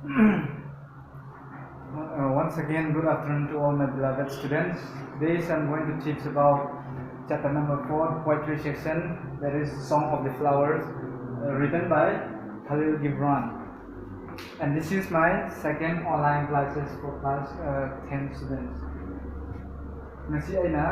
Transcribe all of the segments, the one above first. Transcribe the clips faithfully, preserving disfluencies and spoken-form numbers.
Uh, once again, good afternoon to all my beloved students. Today I'm going to teach about chapter number four, poetry section, that is Song of the Flowers, uh, written by Khalil Gibran. And this is my second online classes for class uh, ten students. ꯉꯁꯤ ꯑꯩꯅ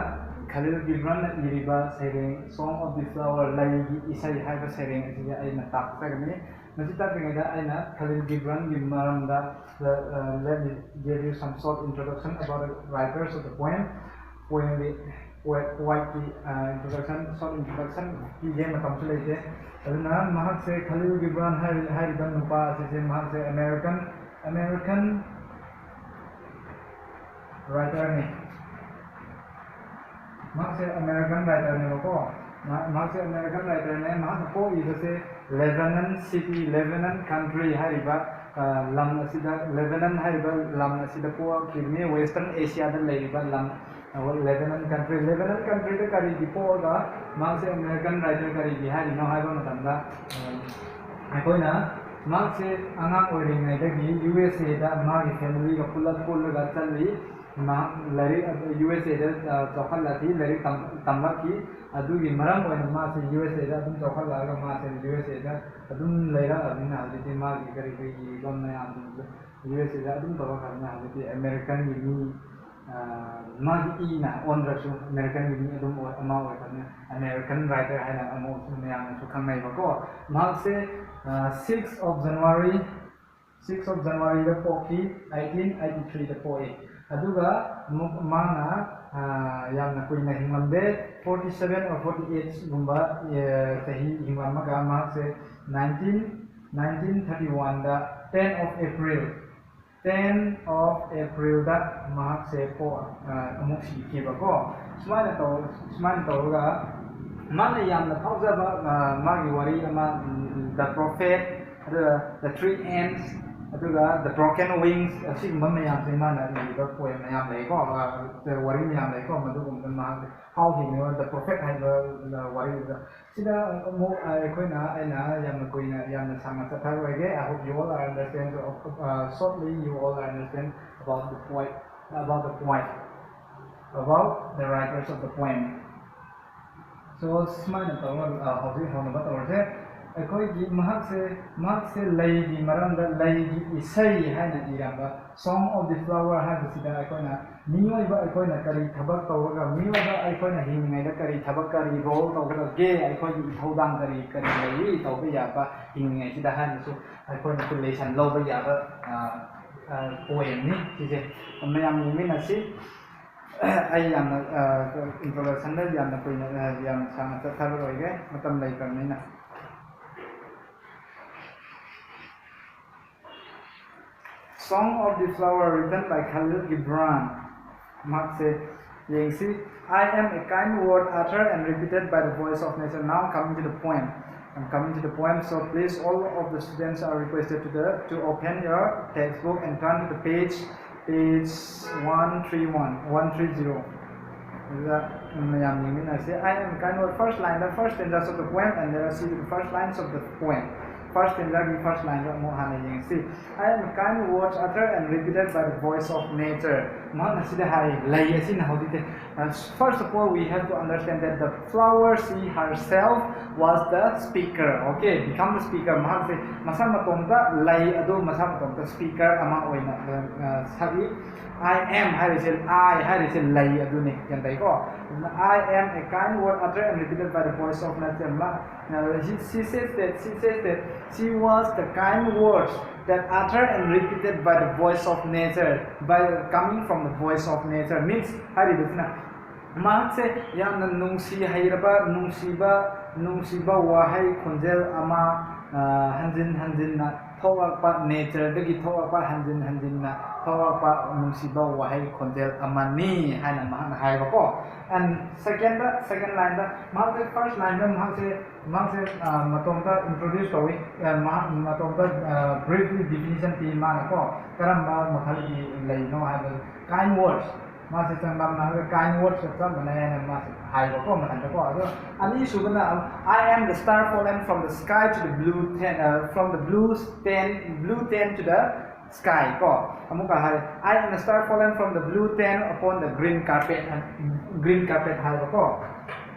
ꯈꯂꯤꯜ ꯒꯤꯕ꯭ꯔꯟꯅ ꯏꯔꯤꯕ ꯁꯩꯔꯦꯡ Song of the Flower, ꯂꯩꯒꯤ ꯏꯁꯩ ꯍꯥꯏꯕ ꯁꯩꯔꯦꯡ ꯑꯁꯤꯁꯦ ꯑꯩꯅ ꯇꯥꯛꯆꯒꯅꯤ꯫ ꯃꯁꯤ ꯇꯥꯛꯇ꯭ꯔꯤꯉꯩꯗ ꯑꯩꯅ ꯈꯂꯤꯜ ꯒꯤꯕ꯭ꯔꯟꯒꯤ ꯃꯔꯝꯗ, uh, let me give you some short introduction about the writers of the poem. Poemꯒꯤ, poetꯀꯤ introduction, short introduction ꯄꯤꯒꯦ ꯃꯇꯝꯁꯨ ꯂꯩꯇꯦ꯫ ꯑꯗꯨꯅ ꯃꯍꯥꯛꯁꯦ, ꯈꯂꯤꯜ ꯒꯤꯕ꯭ꯔꯥꯟ ꯍꯥꯏꯔꯤ-, ꯍꯥꯏꯔꯤꯕ ꯅꯨꯄꯥ ꯑꯁꯤꯁꯦ, ꯃꯍꯥꯛꯁꯦ American, American writerꯅꯤ꯫ ꯃꯍꯥꯛꯁꯦ American writerꯅꯦꯕꯀꯣ꯫ ꯃꯍꯥꯛ-, ꯃꯍꯥꯛꯁꯦ American writerꯅꯦ꯫ ꯃꯍꯥꯛꯅ ꯄꯣꯛꯂꯤꯕꯁꯦ Lebanon city, Lebanon country ꯍꯥꯏꯔꯤꯕ, ꯑ, ꯂꯝ ꯑꯁꯤꯗ, Lebanon ꯍꯥꯏꯔꯤꯕ ꯂꯝ ꯑꯁꯤꯗ ꯄꯣꯛꯈꯤꯕꯅꯤ꯫ Western Asiaꯗ ꯂꯩꯔꯤꯕ ꯂꯝ, ꯑ, Lebanon country꯫ Lebanon countryꯗ ꯀꯔꯤꯒꯤ ꯄꯣꯛꯑꯒ ꯃꯍꯥꯛꯁꯦ American writer ꯀꯔꯤꯒꯤ ꯍꯥꯏꯔꯤꯅꯣ ꯍꯥꯏꯕ ꯃꯇꯝꯗ, ꯑ, ꯑꯩꯈꯣꯏꯅ ꯃꯍꯥꯛꯁꯦ ꯑꯉꯥꯡ ꯑꯣꯏꯔꯤꯉꯩꯗꯒꯤ USAꯗ ꯃꯥꯒꯤ familyꯒ ꯄꯨꯂꯞ ꯄꯨꯜꯂꯒ ꯆꯠꯂꯤ꯫ ꯃꯍꯥꯛ ꯂꯥꯏꯔꯤꯛ USAꯗ, ꯑ, ꯆꯥꯎꯈꯠꯂꯛꯈꯤ, ꯂꯥꯏꯔꯤꯛ ꯇꯝ-, ꯇꯝꯂꯛꯈꯤ꯫ ꯑꯗꯨꯒꯤ ꯃꯔꯝ ꯑꯣꯏꯅ ꯃꯥꯁꯦ USAꯗ ꯑꯗꯨꯝ ꯆꯥꯎꯈꯠꯂꯛꯑꯒ ꯃꯥꯁꯦ USAꯗ ꯑꯗꯨꯝ ꯂꯩꯔꯛꯑꯕꯅꯤꯅ ꯍꯧꯖꯤꯛꯇꯤ ꯃꯥꯒꯤ ꯀꯔꯤ ꯀꯔꯤ ꯏꯕ ꯃꯌꯥꯝꯗꯨ USAꯗ ꯑꯗꯨꯝ ꯇꯧꯔꯛꯈ꯭ꯔꯕꯅꯤꯅ ꯍꯧꯖꯤꯛꯇꯤ Americanꯒꯤ ꯃꯤ, ꯑ, ꯃꯥꯒꯤ ꯏꯅ ꯑꯣꯟꯗ꯭ꯔꯁꯨ Americanꯒꯤ ꯃꯤ ꯑꯗꯨꯝ ꯑꯣꯏ-, ꯑꯃ ꯑꯣꯏꯈ꯭ꯔꯕꯅꯤꯅ American writer ꯍꯥꯏꯅ ꯑꯃꯨꯛꯁꯨ ꯃꯌꯥꯝꯅꯁꯨ ꯈꯪꯅꯩꯕꯀꯣ꯫ ꯃꯍꯥꯛꯁꯦ, ꯑ, six of January, six of Januaryꯗ ꯄꯣꯛꯈꯤ, eighteen eighty threeꯗ ꯄꯣꯛꯏ꯫ ꯑꯗꯨꯒ ꯑꯃꯨꯛ ꯃꯥꯅ, ꯑ, ꯌꯥꯝꯅ ꯀꯨꯏꯅ ꯍꯤꯡꯂꯝꯗꯦ, forty seven or forty eightꯒꯨꯝꯕ, ꯑ, ꯆꯍꯤ ꯍꯤꯡꯂꯝꯃꯒ ꯃꯍꯥꯛꯁꯦ nineteen, nineteen thirty oneꯗ, ten of April, ten of Aprilꯗ ꯃꯍꯥꯛꯁꯦ ꯄꯣ-, ꯑ, ꯑꯃꯨꯛ ꯁꯤꯈꯤꯕꯀꯣ꯫ ꯁꯨꯃꯥꯏꯅ ꯇꯧ-, ꯁꯨꯃꯥꯏꯅ ꯇꯧꯔꯒ ꯃꯥꯅ ꯌꯥꯝꯅ ꯐꯥꯎꯖꯕ, ꯑ, ꯃꯥꯒꯤ ꯋꯥꯔꯤ ꯑꯃ, ꯎꯝ, The Prophet, ꯑꯗꯨꯒ The Three Ants, ꯑꯗꯨꯒ The Broken Wings ꯑꯁꯤꯒꯨꯝꯕ ꯃꯌꯥꯝꯁꯦ ꯃꯥꯅ ꯏꯔꯤꯕ poem ꯃꯌꯥꯝ ꯂꯩꯀꯣ, ꯑ, ꯋꯥꯔꯤ ꯃꯌꯥꯝ ꯂꯩꯀꯣ, ꯃꯗꯨꯒꯨꯝꯕꯗ ꯃꯍꯥꯛ How He Knew the Prophet ꯍꯥꯏꯕ ꯋꯥꯔꯤꯗꯨꯗ꯫ ꯁꯤꯗ ꯑꯃꯨꯛ ꯑꯩꯈꯣꯏꯅ, ꯑꯩꯅ ꯌꯥꯝꯅ ꯀꯨꯏꯅ, ꯌꯥꯝꯅ ꯁꯥꯡꯅ ꯆꯠꯊꯔꯣꯏꯒꯦ. I hope you all are understand, uh, shortly you all are understand about the point, about the point, about the writers of the poem. So ꯁꯨꯃꯥꯏꯅ ꯇꯧꯔꯒ, ꯑ, ꯍꯧꯖꯤꯛ ꯍꯧꯅꯕ ꯇꯧꯔꯁꯦ꯫ ꯑꯩꯈꯣꯏꯒꯤ ꯃꯍꯥꯛꯁꯦ, ꯃꯍꯥꯛꯁꯦ ꯂꯩꯒꯤ ꯃꯔꯝꯗ, ꯂꯩꯒꯤ ꯏꯁꯩ ꯍꯥꯏꯅ ꯏꯔꯝꯕ Song of the Flower ꯍꯥꯏꯕꯁꯤꯗ ꯑꯩꯈꯣꯏꯅ ꯃꯤꯑꯣꯏꯕ ꯑꯩꯈꯣꯏꯅ ꯀꯔꯤ ꯊꯕꯛ ꯇꯧꯔꯒ, ꯃꯤꯑꯣꯏꯕ ꯑꯩꯈꯣꯏꯅ ꯍꯤꯡꯂꯤꯉꯩꯗ ꯀꯔꯤ ꯊꯕꯛ, ꯀꯔꯤ role ꯇꯧꯒꯗꯒꯦ, ꯑꯩꯈꯣꯏꯒꯤ ꯏꯊꯧꯗꯥꯡ ꯀꯔꯤ ꯀꯔꯤ ꯂꯩꯔꯤ ꯇꯧꯕ ꯌꯥꯕ ꯍꯤꯡꯂꯤꯉꯩꯁꯤꯗ ꯍꯥꯏꯅꯁꯨ ꯑꯩꯈꯣꯏꯅꯁꯨ lesson ꯂꯧꯕ ꯌꯥꯕ, ꯑ, ꯑ, poemꯅꯤ ꯁꯤꯁꯦ꯫ ꯃꯌꯥꯝ ꯌꯦꯡꯃꯤꯟꯅꯁꯤ꯫ ꯑꯩ ꯌꯥꯝꯅ, ꯑ, introductionꯗ ꯌꯥꯝꯅ ꯀꯨꯏꯅ, ꯑ, ꯌꯥꯝ ꯁꯥꯡꯅ ꯆꯠꯊꯔꯔꯣꯏꯒꯦ, ꯃꯇꯝ ꯂꯩꯇ꯭ꯔꯕꯅꯤꯅ꯫ Song of the Flower, written by Khalil Gibran. ꯃꯍꯥꯛꯁꯦ ꯌꯦꯡꯁꯤ꯫ I am a kind word uttered and repeated by the voice of nature. Now coming to the poem. I'm coming to the poem, so please, all of the students are requested to the, to open your textbook and turn to the page, page one three one, one three zero. ꯑꯗꯨꯗ ꯃꯌꯥꯝ ꯌꯦꯡꯃꯤꯟꯅꯁꯤ꯫ I am a kind word, first line, the first stanzas of the poem, and let us see the first lines of the poem. First stanzaꯒꯤ first lineꯗꯣ ꯑꯃꯨꯛ ꯍꯥꯟꯅ ꯌꯦꯡꯁꯤ꯫ I am a kind word uttered and repeated by the voice of nature. ꯃꯍꯥꯛꯅ ꯁꯤꯗ ꯍꯥꯏ, ꯂꯩ ꯑꯁꯤꯅ ꯍꯧꯖꯤꯛꯇꯤ, uh, first of all, we have to understand that the flower, she herself was the speaker. Okay, become the speaker. ꯃꯍꯥꯛꯁꯦ ꯃꯁꯥ ꯃꯇꯣꯝꯇ ꯂꯩ ꯑꯗꯨ ꯃꯁꯥ ꯃꯇꯣꯝꯇ speaker ꯑꯃ ꯑꯣꯏꯅ, uh, uh, ꯁꯛꯏ꯫ I am ꯍꯥꯏꯔꯤꯁꯦ, I ꯍꯥꯏꯔꯤꯁꯦ ꯂꯩ ꯑꯗꯨꯅꯤ, ꯒ꯭ꯌꯥꯟ ꯇꯥꯏꯀꯣ? ꯑꯗꯨꯅ, I am a kind word uttered and repeated by the voice of nature. ꯃꯥ, uh, he, she says that, she says that she was the kind words that uttered and repeated by the voice of nature, by coming from the voice of nature. Means, ꯍꯥꯏꯔꯤꯕꯁꯤꯅ, ꯃꯍꯥꯛꯁꯦ ꯌꯥꯝꯅ ꯅꯨꯡꯁꯤ ꯍꯩꯔꯕ, ꯅꯨꯡꯁꯤꯕ, ꯅꯨꯡꯁꯤꯕ ꯋꯥꯍꯩ ꯈꯣꯟꯖꯦꯜ ꯑꯃ, ꯍꯟꯖꯤꯟ ꯍꯟꯖꯤꯟꯅ ꯊꯣꯛꯂꯛꯄ, natureꯗꯒꯤ ꯊꯣꯛꯂꯛꯄ, ꯍꯟꯖꯤꯟ ꯍꯟꯖꯤꯟꯅ ꯊꯣꯛꯂꯛꯄ ꯅꯨꯡꯁꯤꯕ ꯋꯥꯍꯩ ꯈꯣꯟꯖꯦꯜ ꯑꯃꯅꯤ ꯍꯥꯏꯅ ꯃꯍꯥꯛꯅ ꯍꯥꯏꯕꯀꯣ꯫ And secondꯗ, second lineꯗ ꯃꯍꯥꯛꯁꯦ, first lineꯗ ꯃꯍꯥꯛꯁꯦ, ꯃꯍꯥꯛꯁꯦ ꯑ, ꯃꯇꯣꯝꯇ introduce ꯇꯧꯏ꯫ ꯑ, ꯃꯍꯥꯛ ꯃꯇꯣꯝꯇ, ꯑ, briefly definition ꯄꯤ ꯃꯥꯅꯀꯣ, ꯀꯔꯝꯕ ꯃꯈꯜꯒꯤ ꯂꯩꯅꯣ ꯍꯥꯏꯕ, kind words꯫ ꯃꯥꯁꯦ ꯆꯥꯡꯗꯝꯅꯔꯒ kind wordsꯀ ꯆꯞ ꯃꯥꯟꯅꯩ ꯍꯥꯏꯅ ꯃꯥꯁꯦ ꯍꯥꯏꯕꯀꯣ ꯃꯊꯟꯇꯀꯣ꯫ ꯑꯗꯣ ꯑꯅꯤꯁꯨꯕꯅ, "I am the star fallen from the sky to the blue tent, uh, from the blue tent, blue tent to the sky" ꯀꯣ꯫ ꯑꯃꯨꯛꯀ ꯍꯥꯏ, "I am a star fallen from the blue tent upon the green carpet", green carpet ꯍꯥꯏꯕꯀꯣ꯫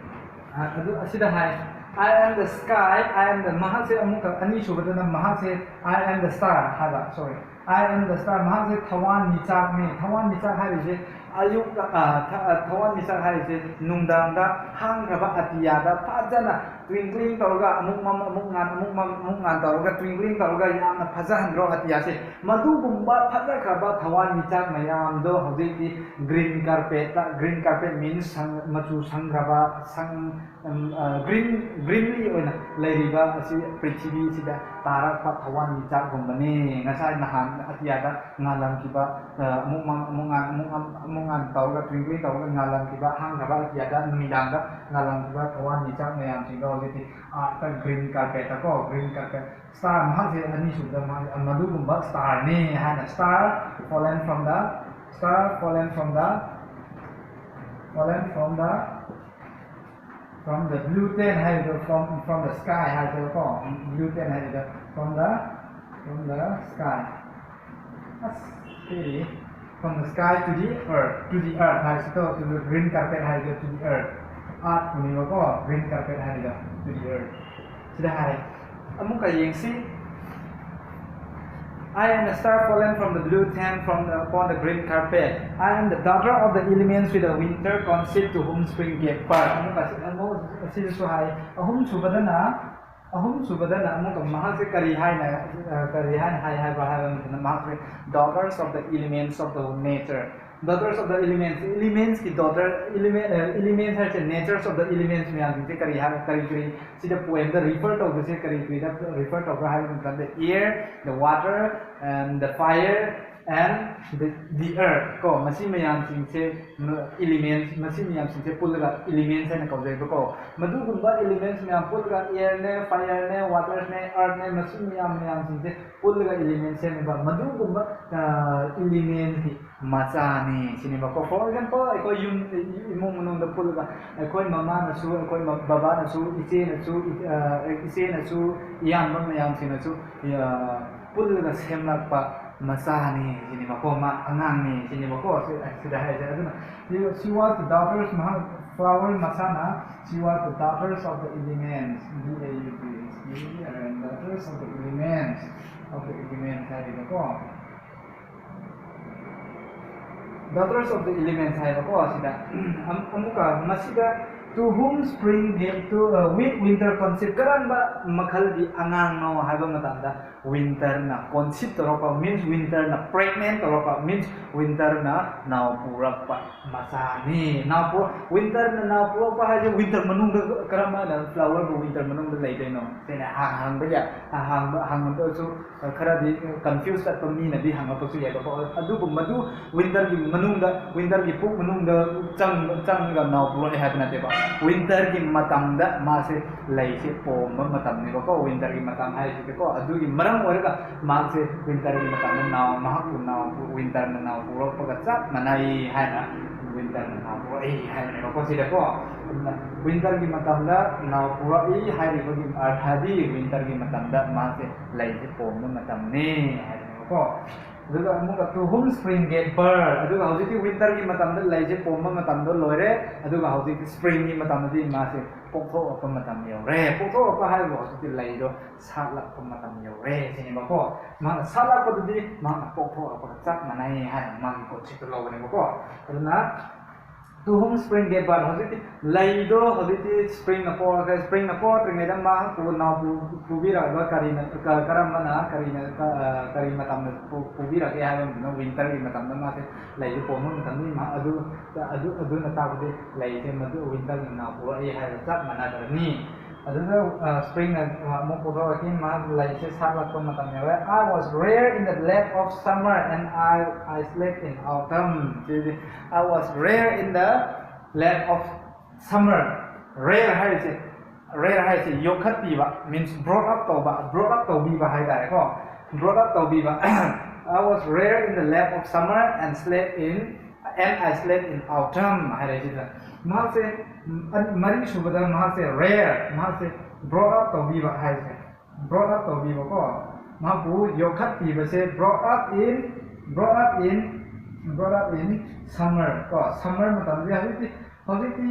ꯑ, ꯑꯗꯨ ꯑꯁꯤꯗ ꯍꯥꯏ, "I am the sky, I am the", ꯃꯍꯥꯛꯁꯦ ꯑꯃꯨꯛꯀ ꯑꯅꯤꯁꯨꯕꯗꯅ ꯃꯍꯥꯛꯁꯦ "I am the star" ꯍꯥꯏꯕ, sorry, "I am the star", ꯃꯍꯥꯛꯁꯦ ꯊꯋꯥꯟꯃꯤꯆꯥꯛꯅꯤ꯫ ꯊꯋꯥꯟꯃꯤꯆꯥꯛ ꯍꯥꯏꯔꯤꯁꯦ ꯑꯌꯨꯛꯇ, ꯑ, ꯊ-, ꯑ, ꯊꯋꯥꯟꯃꯤꯆꯥꯛ ꯍꯥꯏꯔꯤꯁꯦ ꯅꯨꯡꯗꯥꯡꯗ ꯍꯥꯡꯈ꯭ꯔꯕ ꯑꯇꯤꯌꯥꯗ ꯐꯖꯅ twinkling ꯇꯧꯔꯒ ꯑꯃꯨꯛ ꯃꯝ, ꯑꯃꯨꯛ ꯉꯥꯟ, ꯑꯃꯨꯛ ꯃꯝ, ꯑꯃꯨꯛ ꯉꯥꯟ ꯇꯧꯔꯒ twinkling ꯇꯧꯔꯒ ꯌꯥꯝꯅ ꯐꯖꯍꯟꯗ꯭ꯔꯣ ꯑꯇꯤꯌꯥꯁꯦ? ꯃꯗꯨꯒꯨꯝꯕ ꯐꯖꯈ꯭ꯔꯕ ꯊꯋꯥꯟꯃꯤꯆꯥꯛ ꯃꯌꯥꯝꯗꯣ ꯍꯧꯖꯤꯛꯇꯤ green carpetꯇ, green carpet means ꯁꯪ-, ꯃꯆꯨ ꯁꯪꯈ꯭ꯔꯕ, ꯁꯪ-, ꯎꯝ, ꯑ, green, greenly ꯑꯣꯏꯅ ꯂꯩꯔꯤꯕ ꯑꯁꯤ ꯄ꯭ꯔꯤꯊꯤꯕꯤꯁꯤꯗ ꯇꯥꯔꯛꯄ ꯊꯋꯥꯟꯃꯤꯆꯥꯛꯒꯨꯝꯕꯅꯤ꯫ ꯉꯁꯥꯏ ꯅꯍꯥꯟ ꯑꯇꯤꯌꯥꯗ ꯉꯥꯜꯂꯝꯈꯤꯕ, ꯑ, ꯑꯃꯨꯛ ꯃꯝ, ꯑꯃꯨꯛ ꯉꯥꯟ, ꯑꯃꯨꯛ ꯃꯝ, ꯑꯃꯨꯛ ꯉꯥꯟ ꯇꯧꯔꯒ twinkling ꯇꯧꯔꯒ ꯉꯥꯜꯂꯝꯈꯤꯕ, ꯍꯥꯡꯈ꯭ꯔꯕ ꯑꯇꯤꯌꯥꯗ ꯅꯨꯃꯤꯗꯥꯡꯗ ꯉꯥꯜꯂꯝꯈꯤꯕ ꯊꯋꯥꯟꯃꯤꯆꯥꯛ ꯃꯌꯥꯝꯁꯤꯡꯗꯣ ꯍꯧꯖꯤꯛꯇꯤ earthꯇ green carpetꯇꯀꯣ, green carpet, star ꯃꯍꯥꯛꯁꯦ ꯑꯅꯤꯁꯨꯕꯗ ꯃꯥ-, ꯃꯗꯨꯒꯨꯝꯕ starꯅꯤ ꯍꯥꯏꯅ, star fallen from the, star fallen from the, fallen from the, from the blue tent ꯍꯥꯏꯔꯤꯗꯣ, from, from the sky ꯍꯥꯏꯔꯤꯗꯣꯀꯣ, blue tent ꯍꯥꯏꯔꯤꯗꯣ, from the, from the sky꯫ ꯑꯁ, ꯁꯤꯗꯤ, from the sky to the earth, to the earth ꯍꯥꯏꯔꯤꯁꯤꯀꯣ, to the green carpet ꯍꯥꯏꯔꯤꯗꯣ, to the earth꯫ Earthꯄꯨꯅꯦꯕꯀꯣ, green carpet ꯍꯥꯏꯔꯤꯗꯣ, to the earth꯫ ꯁꯤꯗ ꯍꯥꯏ, ꯑꯃꯨꯛꯀ ꯌꯦꯡꯁꯤ꯫ "I am a star fallen from the blue tent from the, upon the green carpet. I am the daughter of the elements with the winter conceit to whom spring gave birth." ꯑꯃꯨꯛꯀ ꯑꯁꯤ-, ꯑꯃꯨꯛ ꯑꯁꯤꯗꯁꯨ ꯍꯥꯏ꯫ ꯑꯍꯨꯝꯁꯨꯕꯗꯅ, ꯑꯍꯨꯝꯁꯨꯕꯗꯅ ꯑꯃꯨꯛꯀ ꯃꯍꯥꯛꯁꯦ ꯀꯔꯤ ꯍꯥꯏꯅ, ꯑ, ꯀꯔꯤ ꯍꯥꯏꯅ ꯍꯥꯏ ꯍꯥꯏꯕ꯭ꯔꯥ ꯍꯥꯏꯕ ꯃꯇꯝꯗ, ꯃꯍꯥꯛꯁꯦ "daughters of the elements of the nature", Daughters of the elements, elementsꯀꯤ daughter, element, elements ꯍꯥꯏꯁꯦ natures of the elements ꯃꯌꯥꯝꯁꯤꯡꯁꯦ ꯀꯔꯤ ꯍꯥꯏ, ꯀꯔꯤ ꯀꯔꯤ ꯁꯤꯗ poemꯗ refer ꯇꯧꯕꯁꯦ ꯀꯔꯤ ꯀꯔꯤꯗ refer ꯇꯧꯕ꯭ꯔꯥ ꯍꯥꯏꯕ ꯃꯇꯝꯗ air, the water, and the fire, and the, the earth ꯀꯣ, ꯃꯁꯤ ꯃꯌꯥꯝꯁꯤꯡꯁꯦ elements, ꯃꯁꯤ ꯃꯌꯥꯝꯁꯤꯡꯁꯦ ꯄꯨꯜꯂꯒ elements ꯍꯥꯏꯅ ꯀꯧꯖꯩꯕꯀꯣ꯫ ꯃꯗꯨꯒꯨꯝꯕ elements ꯃꯌꯥꯝ ꯄꯨꯜꯂꯒ airꯅꯦ, fireꯅꯦ, waterꯅꯦ, earthꯅꯦ, ꯃꯁꯤ ꯃꯌꯥꯝ ꯃꯌꯥꯝꯁꯤꯡꯁꯦ ꯄꯨꯜꯂꯒ element ꯁꯦꯝꯃꯤꯕ ꯃꯗꯨꯒꯨꯝꯕ elementꯀꯤ ꯃꯆꯥꯅꯤ ꯁꯤꯅꯦꯕꯀꯣ꯫ For example, ꯑꯩꯈꯣꯏ ꯌꯨꯝ, ꯏꯃꯨꯡ ꯃꯅꯨꯡꯗ ꯄꯨꯜꯂꯒ ꯑꯩꯈꯣꯏ ꯃꯃꯥꯅꯁꯨ, ꯑꯩꯈꯣꯏ ꯕꯕꯥꯅꯁꯨ, ꯏꯆꯦꯅꯁꯨ, ꯏꯆꯦꯅꯁꯨ, ꯏꯌꯥꯝꯕ ꯃꯌꯥꯝꯁꯤꯡꯅꯁꯨ ꯄꯨꯜꯂꯒ ꯁꯦꯝꯂꯛꯄ ꯃꯆꯥꯅꯤ ꯁꯤꯅꯦꯕꯀꯣ, ꯃꯥ ꯑꯉꯥꯡꯅꯤ ꯁꯤꯅꯦꯕꯀꯣ꯫ ꯁꯤꯗ ꯍꯥꯏꯔꯤꯁꯦ꯫ ꯑꯗꯨꯅ she was the daughters, ꯃꯍꯥꯛ flower ꯃꯁꯥꯅ, she was the daughters of the elements, D A U T S, daughters of the elements, of the elements ꯍꯥꯏꯔꯤꯕꯀꯣ꯫ Daughters of the elements ꯍꯥꯏꯕꯀꯣ꯫ ꯁꯤꯗ ꯑꯃꯨꯛꯀ ꯃꯁꯤꯗ to whom spring gave to, with winter conceived, ꯀꯔꯝꯕ ꯃꯈꯜꯒꯤ ꯑꯉꯥꯡꯅꯣ ꯍꯥꯏꯕ ꯃꯇꯝꯗ winterꯅ conceive ꯇꯧꯔꯛꯄ means winterꯅ pregnant ꯇꯧꯔꯛꯄ means winterꯅ ꯅꯥꯎ ꯄꯨꯔꯛꯄ ꯃꯆꯥꯅꯤ꯫ ꯅꯥꯎ ꯄꯨ-, winterꯅ ꯅꯥꯎ ꯄꯨꯔꯛꯄ ꯍꯥꯏꯁꯦ winter ꯃꯅꯨꯡꯗ ꯀꯔꯝ ꯍꯥꯏꯅ flowerꯕꯨ winter ꯃꯅꯨꯡꯗ ꯂꯩꯗꯣꯏꯅꯣ? ꯁꯤꯅ ꯍꯥꯡ-, ꯍꯪꯕ ꯌꯥꯏ꯫ ꯍꯥꯡꯕ, ꯍꯪꯕꯗꯁꯨ ꯈꯔꯗꯤ confuse ꯆꯠꯄ ꯃꯤꯅꯗꯤ ꯍꯪꯉꯛꯄꯁꯨ ꯌꯥꯏꯕꯀꯣ꯫ ꯑꯗꯨꯕꯨ ꯃꯗꯨ winterꯒꯤ ꯃꯅꯨꯡꯗ, winterꯒꯤ ꯄꯨꯛ ꯃꯅꯨꯡꯗ ꯆꯪ-, ꯆꯪꯉꯒ ꯅꯥꯎ ꯄꯨꯔꯛꯑꯦ ꯍꯥꯏꯕ ꯅꯠꯇꯦꯕ꯫ Winterꯒꯤ ꯃꯇꯝꯗ ꯃꯥꯁꯦ ꯂꯩꯁꯦ ꯄꯣꯝꯕ ꯃꯇꯝꯅꯦꯕꯀꯣ꯫ Winterꯒꯤ ꯃꯇꯝ ꯍꯥꯏꯁꯤꯗꯤꯀꯣ꯫ ꯑꯗꯨꯒꯤ ꯃꯔꯝ ꯑꯣꯏꯔꯒ ꯃꯍꯥꯛꯁꯦ winterꯒꯤ ꯃꯇꯝꯗ ꯅꯥꯎ, ꯃꯍꯥꯛꯄꯨ ꯅꯥꯎ, winterꯅ ꯅꯥꯎ ꯄꯨꯔꯛꯄꯒ ꯆꯞ ꯃꯥꯟꯅꯩ ꯍꯥꯏꯅ winterꯅ ꯅꯥꯎ ꯄꯨꯔꯛꯏ ꯍꯥꯏꯕꯅꯦꯕꯀꯣ ꯁꯤꯗꯀꯣ꯫ ꯑꯗꯨꯅ winterꯒꯤ ꯃꯇꯝꯗ ꯅꯥꯎ ꯄꯨꯔꯛꯏ ꯍꯥꯏꯔꯤꯕꯒꯤ ꯑꯔꯊꯗꯤ winterꯒꯤ ꯃꯇꯝꯗ ꯃꯥꯁꯦ ꯂꯩꯁꯦ ꯄꯣꯝꯕ ꯃꯇꯝꯅꯤ ꯍꯥꯏꯕꯅꯦꯕꯀꯣ꯫ ꯑꯗꯨꯒ ꯑꯃꯨꯛꯀ to whom spring gave birth, ꯑꯗꯨꯒ ꯍꯧꯖꯤꯛꯇꯤ winterꯒꯤ ꯃꯇꯝꯗ ꯂꯩꯁꯦ ꯄꯣꯝꯕ ꯃꯇꯝꯗꯣ ꯂꯣꯏꯔꯦ꯫ ꯑꯗꯨꯒ ꯍꯧꯖꯤꯛꯇꯤ springꯒꯤ ꯃꯇꯝꯗꯗꯤ ꯃꯥꯁꯦ ꯄꯣꯛꯊꯣꯛꯂꯛꯄ ꯃꯇꯝ ꯌꯧꯔꯦ꯫ ꯄꯣꯛꯊꯣꯛꯂꯛꯄ ꯍꯥꯏꯕꯕꯨ ꯍꯧꯖꯤꯛꯇꯤ ꯂꯩꯗꯣ ꯁꯥꯠꯂꯛꯄ ꯃꯇꯝ ꯌꯧꯔꯦ ꯁꯤꯅꯦꯕꯀꯣ꯫ ꯃꯍꯥꯛꯅ ꯁꯥꯠꯂꯛꯄꯗꯨꯗꯤ ꯃꯍꯥꯛꯅ ꯄꯣꯛꯊꯣꯛꯂꯛꯄꯒ ꯆꯞ ꯃꯥꯟꯅꯩ ꯍꯥꯏꯅ ꯃꯥꯒꯤ conceivedꯇꯣ ꯂꯧꯕꯅꯦꯕꯀꯣ꯫ ꯑꯗꯨꯅ To whom spring gave birth? ꯍꯧꯖꯤꯛꯇꯤ ꯂꯩꯗꯣ ꯍꯧꯖꯤꯛꯇꯤ springꯅ ꯄꯣꯛꯈ꯭ꯔꯦ꯫ Springꯅ ꯄꯣꯛꯇ꯭ꯔꯤꯉꯩꯗ ꯃꯍꯥꯛꯄꯨ ꯅꯥꯎ ꯄꯨ- ꯄꯨꯕꯤꯔꯛꯏꯕ ꯀꯔꯤꯅ, ꯀ- ꯀꯔꯝꯕꯅ, ꯀꯔꯤꯅ, ꯀ- ꯀꯔꯤ ꯃꯇꯝꯗ ꯄꯨ- ꯄꯨꯕꯤꯔꯛꯀꯦ ꯍꯥꯏꯕ ꯃꯇꯝꯗ winterꯒꯤ ꯃꯇꯝꯗ ꯃꯥꯁꯦ ꯂꯩꯗꯣ ꯄꯣꯛꯄ ꯃꯇꯝꯅꯤ꯫ ꯃꯍꯥꯛ ꯑꯗꯨ ꯑꯗꯨ ꯑꯗꯨꯅ ꯇꯥꯛꯄꯗꯤ ꯂꯩꯁꯦ ꯃꯗꯨ winterꯅ ꯅꯥꯎ ꯄꯨꯔꯛꯏ ꯍꯥꯏꯕ ꯆꯞ ꯃꯥꯟꯅꯗ꯭ꯔꯅꯤ꯫ ꯑꯗꯨꯗ springꯅ ꯑꯃꯨꯛ ꯄꯨꯊꯣꯔꯛꯈꯤ꯫ ꯃꯍꯥꯛ ꯂꯩꯁꯦ ꯁꯥꯠꯂꯛꯄ ꯃꯇꯝ ꯌꯧꯔꯦ꯫ I was rare in the lap of summer and I I slept in autumn꯫ CD I was rare in the lap of summer꯫ Rare ꯍꯥꯏꯔꯤꯁꯦ, rare ꯍꯥꯏꯔꯤꯁꯦ ꯌꯣꯛꯈꯠꯄꯤꯕ, means brought up ꯇꯧꯕ, brought up ꯇꯧꯕꯤꯕ ꯍꯥꯏꯇꯥꯔꯦꯀꯣ꯫ Brought up ꯇꯧꯕꯤꯕ꯫ I was rare in the lap of summer and slept in and I slept in autumn ꯍꯥꯏꯔꯁꯤꯗ꯫ ꯃꯍꯥꯛꯁꯦ ꯃꯔꯤ ꯁꯨꯕꯗ ꯃꯍꯥꯛꯁꯦ rare, ꯃꯍꯥꯛꯁꯦ brought up ꯇꯧꯕꯤꯕ ꯍꯥꯏꯁꯦ, brought up ꯇꯧꯕꯤꯕꯀꯣ꯫ ꯃꯍꯥꯛꯄꯨ ꯌꯣꯛꯈꯠꯄꯤꯕꯁꯦ brought up in, brought up in, brought up in summer ꯀꯣ꯫ Summer ꯃꯇꯝꯗꯤ ꯍꯧꯖꯤꯛꯇꯤ, ꯍꯧꯖꯤꯛꯇꯤ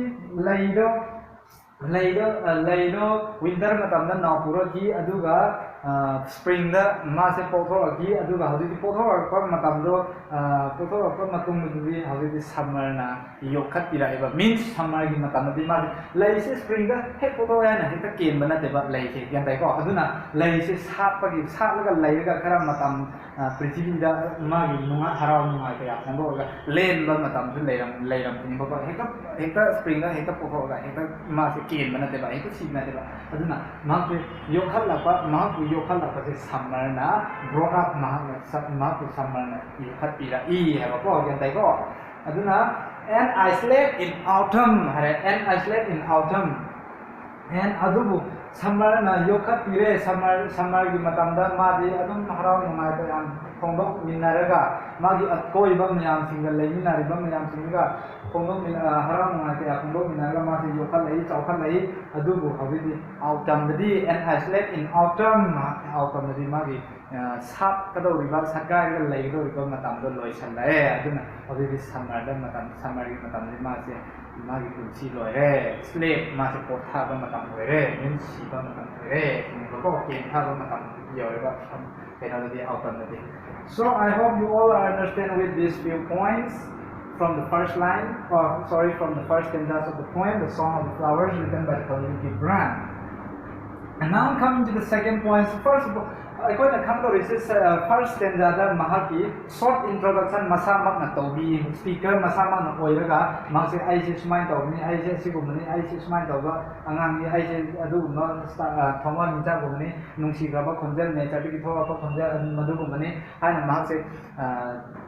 ꯂꯩꯗꯣ ꯂꯩꯗꯣ ꯂꯩꯗꯣ winter ꯃꯇꯝꯗ ꯅꯥꯎ ꯄꯨꯔꯛꯈꯤ꯫ ꯑꯗꯨꯒ springꯗ ꯃꯥꯁꯦ ꯄꯣꯛꯊꯣꯔꯛꯈꯤ꯫ ꯑꯗꯨꯒ ꯍꯧꯖꯤꯛꯇꯤ ꯄꯣꯛꯊꯣꯔꯛꯄ ꯃꯇꯝꯗꯣ, ꯄꯣꯛꯊꯣꯔꯛꯄ ꯃꯇꯨꯡꯗꯗꯤ ꯍꯧꯖꯤꯛꯇꯤ summerꯅ ꯌꯣꯛꯈꯠꯄꯤꯔꯛꯏꯕ, means summerꯒꯤ ꯃꯇꯝꯗꯗꯤ ꯃꯥꯁꯦ ꯂꯩꯁꯦ springꯗ ꯍꯦꯛ ꯄꯣꯛꯊꯣꯛꯑꯦ ꯍꯥꯏꯅ ꯍꯦꯛꯇ ꯀꯦꯟꯕ ꯅꯠꯇꯦꯕ ꯂꯩꯁꯦ, ꯒ꯭ꯌꯥꯟ ꯇꯥꯏꯀꯣ? ꯑꯗꯨꯅ ꯂꯩꯁꯦ ꯁꯥꯠꯄꯒꯤ, ꯁꯥꯠꯂꯒ ꯂꯩꯔꯒ ꯈꯔ ꯃꯇꯝ ꯄ꯭ꯔꯤꯊꯤꯕꯤꯗ ꯃꯥꯒꯤ ꯅꯨꯡꯉꯥꯏ, ꯍꯔꯥꯎ ꯅꯨꯡꯉꯥꯏ ꯀꯌꯥ ꯐꯣꯡꯗꯣꯛꯑꯒ ꯂꯦꯟꯕ ꯃꯇꯝꯁꯨ ꯂꯩꯔꯝ ꯂꯩꯔꯝꯒꯅꯤꯕꯀꯣ꯫ ꯍꯦꯛꯇ ꯍꯦꯛꯇ springꯗ ꯍꯦꯛꯇ ꯄꯣꯛꯊꯣꯛꯑꯒ ꯍꯦꯛꯇ ꯃꯥꯁꯦ ꯀꯦꯟꯕ ꯅꯠꯇꯦꯕ, ꯍꯦꯛꯇ ꯁꯤꯕ ꯅꯠꯇꯦꯕ꯫ ꯑꯗꯨꯅ ꯃꯍꯥꯛꯁꯦ ꯌꯣꯛꯈꯠꯂꯛꯄ, ꯃꯍꯥꯛꯄꯨ ꯌꯣꯛꯈꯠꯂꯛꯄꯁꯦ summerꯅ brought up, ꯃꯍꯥꯛꯅ ꯃꯍꯥꯛꯄꯨ summerꯅ ꯌꯣꯛꯈꯠꯄꯤꯔꯛꯏ ꯍꯥꯏꯕꯀꯣ, ꯒ꯭ꯌꯥꯟ ꯇꯥꯏꯀꯣ? ꯑꯗꯨꯅ and I slept in autumn ꯍꯥꯏꯔꯦ꯫ And I slept in autumn꯫ And ꯑꯗꯨꯕꯨ summerꯅ ꯌꯣꯛꯈꯠꯄꯤꯔꯦ꯫ Summer, summerꯒꯤ ꯃꯇꯝꯗ ꯃꯥꯗꯤ ꯑꯗꯨꯝ ꯍꯔꯥꯎ ꯅꯨꯡꯉꯥꯏꯕ ꯌꯥꯝ ꯐꯣꯡꯗꯣꯛꯃꯤꯟꯅꯔꯒ, ꯃꯥꯒꯤ ꯑꯀꯣꯏꯕ ꯃꯌꯥꯝꯁꯤꯡꯒ, ꯂꯩꯃꯤꯟꯅꯔꯤꯕ ꯃꯌꯥꯝꯁꯤꯡꯒ ꯐꯣꯡꯗꯣꯛꯃꯤꯟ- ꯑ, ꯍꯔꯥꯎ ꯅꯨꯡꯉꯥꯏ ꯀꯌꯥ ꯐꯣꯡꯗꯣꯛꯃꯤꯟꯅꯔꯒ ꯃꯥꯁꯦ ꯌꯣꯛꯈꯠꯂꯛꯏ, ꯆꯥꯎꯈꯠꯂꯛꯏ꯫ ꯑꯗꯨꯕꯨ ꯍꯧꯖꯤꯛꯇꯤ autumnꯗꯗꯤ, and I slept in autumn, autumnꯗꯗꯤ ꯃꯥꯒꯤ ꯑ, ꯁꯥꯠꯀꯗꯧꯔꯤꯕ, ꯁꯥꯠꯀꯥꯏꯔꯒ ꯂꯩꯒꯗꯧꯔꯤꯕ ꯃꯇꯝꯗꯣ ꯂꯣꯏꯁꯜꯂꯛꯑꯦ꯫ ꯑꯗꯨꯅ ꯍꯧꯖꯤꯛꯇꯤ summerꯗ ꯃꯇꯝ, summerꯒꯤ ꯃꯇꯝꯗꯤ ꯃꯥꯁꯦ, ꯃꯥꯒꯤ ꯄꯨꯟꯁꯤ ꯂꯣꯏꯔꯦ꯫ Sleep, ꯃꯥꯁꯦ ꯄꯣꯊꯥꯕ ꯃꯇꯝ ꯑꯣꯏꯔꯦ, means ꯁꯤꯕ ꯃꯇꯝ ꯑꯣꯏꯔꯦ ꯁꯤꯅꯦꯕꯀꯣ꯫ ꯀꯦꯟꯊꯕ ꯃꯇꯝ ꯌꯧꯔꯦꯕ, ꯀꯩꯅꯣꯗꯗꯤ, autumnꯗꯗꯤ꯫ So I hope you all are understand with these few points. From the first line, or sorry, from the first stanzas of the poem, The Song of the Flowers, written by Khalil Gibran. And now coming to the second point, first of all, ꯑꯩꯈꯣꯏꯅ ꯈꯪꯗꯧꯔꯤꯁꯦ first stanzaꯗ ꯃꯍꯥꯛꯀꯤ short introduction ꯃꯁꯥꯃꯛꯅ ꯇꯧꯕꯤ, speaker ꯃꯁꯥꯃꯛꯅ ꯑꯣꯏꯔꯒ ꯃꯍꯥꯛꯁꯦ ꯑꯩꯁꯦ ꯁꯨꯃꯥꯏꯅ ꯇꯧꯕꯅꯤ, ꯑꯩꯁꯦ ꯑꯁꯤꯒꯨꯝꯕꯅꯤ, ꯑꯩꯁꯦ ꯁꯨꯃꯥꯏꯅ ꯇꯧꯕ ꯑꯉꯥꯡꯅꯤ, ꯑꯩꯁꯦ ꯑꯗꯨꯒꯨꯝꯕ ꯊꯧꯃꯥꯟ ꯃꯤꯆꯥꯛꯒꯨꯝꯕꯅꯤ, ꯅꯨꯡꯁꯤꯈ꯭ꯔꯕ ꯈꯣꯟꯖꯦꯜ, natureꯗꯒꯤ ꯊꯣꯛꯂꯛꯄ ꯈꯣꯟꯖꯦꯜ ꯃꯗꯨꯒꯨꯝꯕꯅꯤ ꯍꯥꯏꯅ ꯃꯍꯥꯛꯁꯦ